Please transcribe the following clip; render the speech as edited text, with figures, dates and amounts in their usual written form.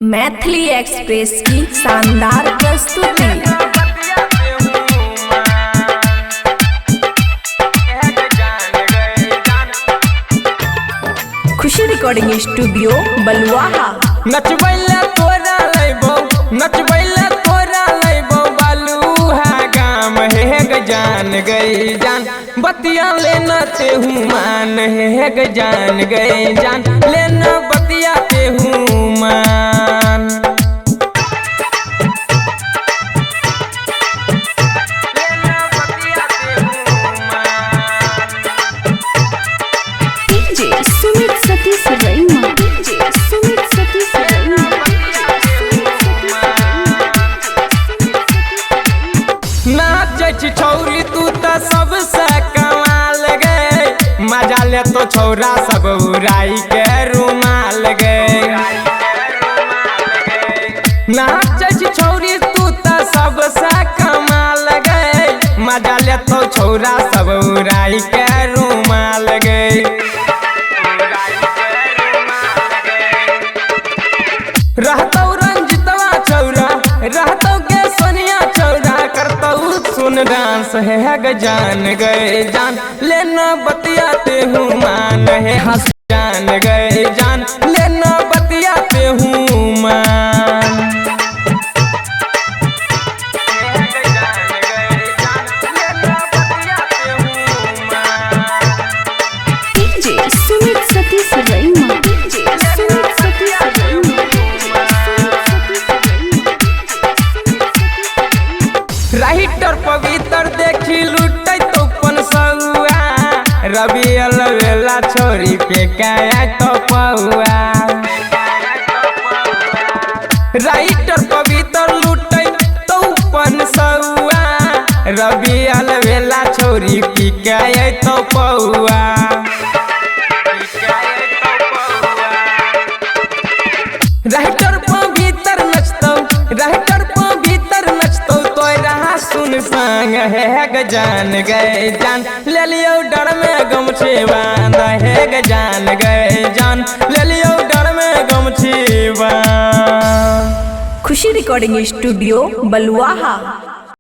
Maithili express की शानदार प्रस्तुति। खुशी रिकॉर्डिंग स्टूडियो बलुआहा। नचबैला तोरा लैबो, नचबैला तोरा लैबो बलुहा गाम हे ग जान गई जान, बतिया लेना तेहू मान हे ग जान गई जान, लेना बतिया तेहू मान। DJ Sumit Satish रैमा, DJ Sumit Satish रैमा। नाचै छौरी तू त सबसे कमाल गे, मजा ले तो छौरा सब उड़ाई के रुमाल गे। नाचै छौरी तू त सबसे कमाल गे, मजा ले तो छौरा सब उड़ाई के रुमाल गे। रहतौ रंजितवा छौरा, रहतौ के सोनिया छौरा, करतौ सुन डांस है ग जान गए जान, लेना बतिया तेहू मान है हंस जान गए जान, लेना बतिया तेहू मान। DJ Sumit Satish रैमा, DJ Sumit Satish रैमा। Writer पवित्र देखी लुटै तो पनसौआ, रवि अलवेला छोरी पे काया तो पौआ। राइटर पवित्र लुटै तो पनसौआ, रवि अलवेला छोरी पी काया तो पौआ। राइटर पवित्र नचतौ, राइटर पवित्र नचतौ तोरा सुन संग हे ग जान गए जान, ले लियो डर में गमछी बांध हे ग जान गए जान, ले लियो डर में गमछी बांध। खुशी रिकॉर्डिंग स्टूडियो बलुआहा।